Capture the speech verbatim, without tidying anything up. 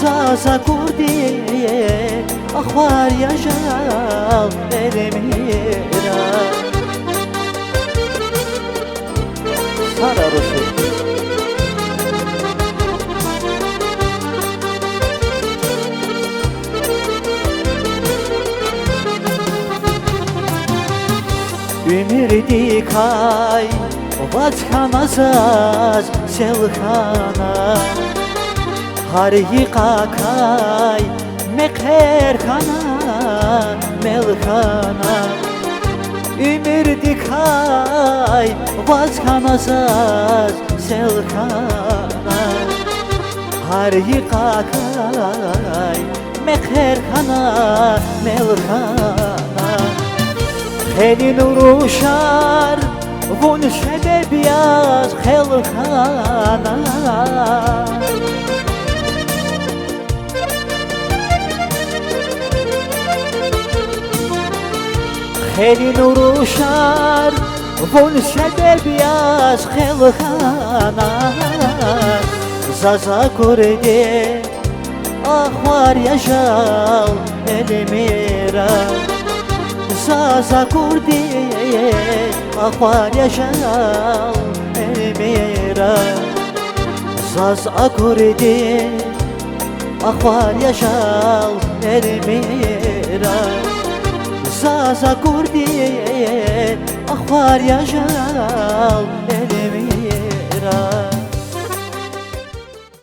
Заз акурди ахвар я жал, Эльмира. Сара руси. Уьмуьрдикай ваз хьана заз сел хьана, гьар йикъакай мехъер хьана, мел хьана. Уьмуьрдикай ваз хьана заз сел хьана, гьар йикъакай мехъер хьана, мел хьана. Хейлин рушар вун себеб яз хъел хьана. Хейлин рушар вун себеб яз хъел хьана. Заз акурди ахвар я жал, Эльмира. Заз акурди ахвар я жал, Эльмира. Заз акурди ахвар я жал, Эльмира. Заз акурди ахвар я жал, Эльмира.